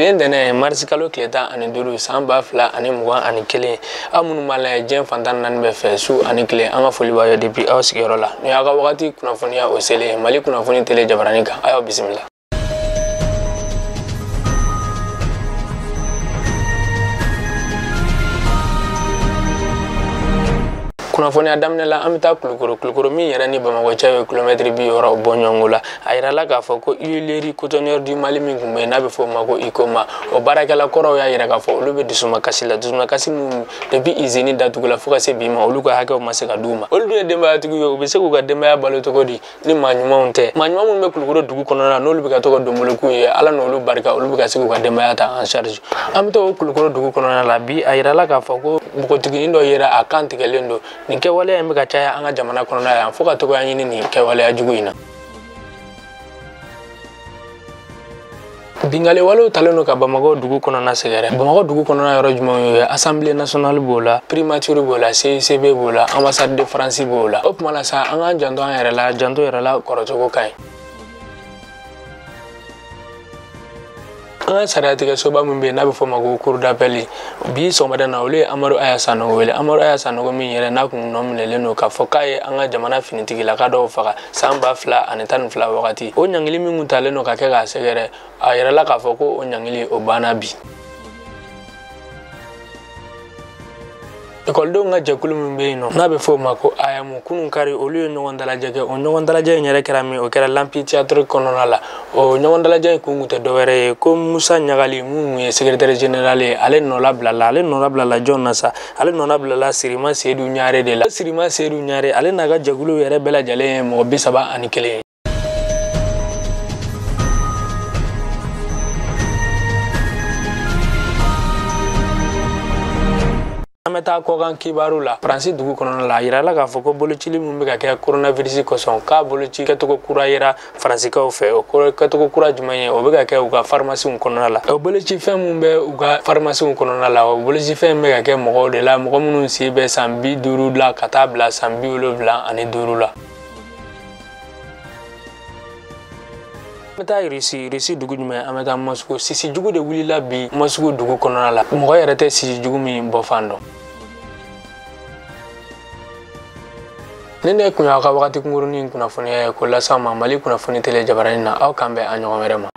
Bi ntɛnɛn marisi kalo tile 15 san 2021 aw minnu b'a lajɛ diɲɛ fan 14 bɛɛ fɛ su ani tile an ka foli b'aw ye depuis aw sigiyɔrɔ la nin y'aw ka wagati kunnafoniya o selen Mali kunnafoni tele jabaranin kan a y'aw bisimila. Kunnafoniya daminɛ la an bɛ taa Kulukoro Kulukoro min yɛrɛ ni Bamakɔ cɛ ye kilomɛtiri 60 bɔ ɲɔgɔn la a yirala k'a fɔ ko huilerie cotonnière du Mali min tun bɛ yen n'a bɛ fɔ o ma ko Huicoma o baarakɛla kɔrɔw y'a yira k'a fɔ olu bɛ dusumakasi la dusumakasi min depuis usine datugula fo ka se bi ma olu ka hakɛw ma se ka d'u ma olu dun ye denbayatigiw ye u bɛ se k'u ka denbaya balo cogo di ni maa ɲumanw tɛ maa ɲuman minnu bɛ Kulukoro dugu kɔnɔna na n'olu bɛ ka to ka donboloku ye Ala n'olu barika olu bɛ ka se k'u ka denbaya ta en charge an bɛ to o Kulukoro dugu kɔnɔna la bi a yirala k'a fɔ ko npogotiginin dɔ yera a kan tigɛlen don nin kɛwaleya in bɛ ka caya an ka jamana kɔnɔna yan fo ka togoya ɲini nin kɛwaleya jugu in na. Bingali walew talen don ka Bamakɔ dugu kɔnɔna sɛgɛrɛ Bamakɔ dugu kɔnɔna yɔrɔ jumɛnw ye Assemblée nationale b'o la primature b'o la CICB b'o la ambassade de France b'o la o tuma la sa an k'an janto an yɛrɛ la janto yɛrɛ la kɔrɔcogo ka ɲi. An ka sariyatigɛsoba min bɛ yen n'a bɛ fɔ o ma ko cour d'appel bi sɔgɔmada na olu ye Amadu Aya Sanogo wele Amadu Aya Sanogo min yɛrɛ n'a kun nɔ minɛlen don k'a fɔ k'a ye an ka jamana finitigilaka dɔw faga san 2012 wagati o ɲangili min kun talen don ka kɛ k'a sɛgɛrɛ a yirala k'a fɔ ko o ɲangili o banna bi. Ekɔlidenw ka jɛkulu min bɛ yen nɔ n'a bɛ fɔ o ma ko AEEM kunun kari olu ye ɲɔgɔn dalajɛ kɛ o ɲɔgɔn dalajɛ in yɛrɛ kɛra min o kɛra l'amphithéâtre kɔnɔna la o ɲɔgɔn dalajɛ in kun tɛ dɔwɛrɛ ye ko Musa Ɲagali mun ye secrétaire général ye ale nɔla bilala jɔn na sa ale nɔla bilala Sirima Seydou Ɲare de la Sirima Seydou Ɲare ale n'a ka jɛkulu yɛrɛ bɛɛ lajɛlen ye mɔgɔ 31 ye. An bɛ taa kɔkan kibaru la Faransi dugu kɔnɔna la a yirala k'a fɔ ko bolocili min bɛ ka kɛ coronavirus kosɔn k'a boloci kɛcogo kura yera Faransikaw fɛ o kɛcogo kura jumɛn ye o bɛ ka kɛ u ka farimasiw kɔnɔna la o boloci fɛn min bɛ u ka farimasiw kɔnɔna la o boloci fɛn bɛ ka kɛ mɔgɔw de la mɔgɔ minnu si bɛ san 50 la ka taa bila san 75 la. An bɛ taa Russie dugu jumɛn an bɛ taa Moscou sisi jugu de wulila bi Moscou dugu kɔnɔna la mɔgɔ yɛrɛ tɛ sisi jugu min bɔ fan dɔn. Ni ne kun y'aw ka wagati kunkurunin kunnafoniya ye ko las'aw ma Mali kunnafoni tele jabaranin na aw kan bɛn a ɲɔgɔn wɛrɛ ma.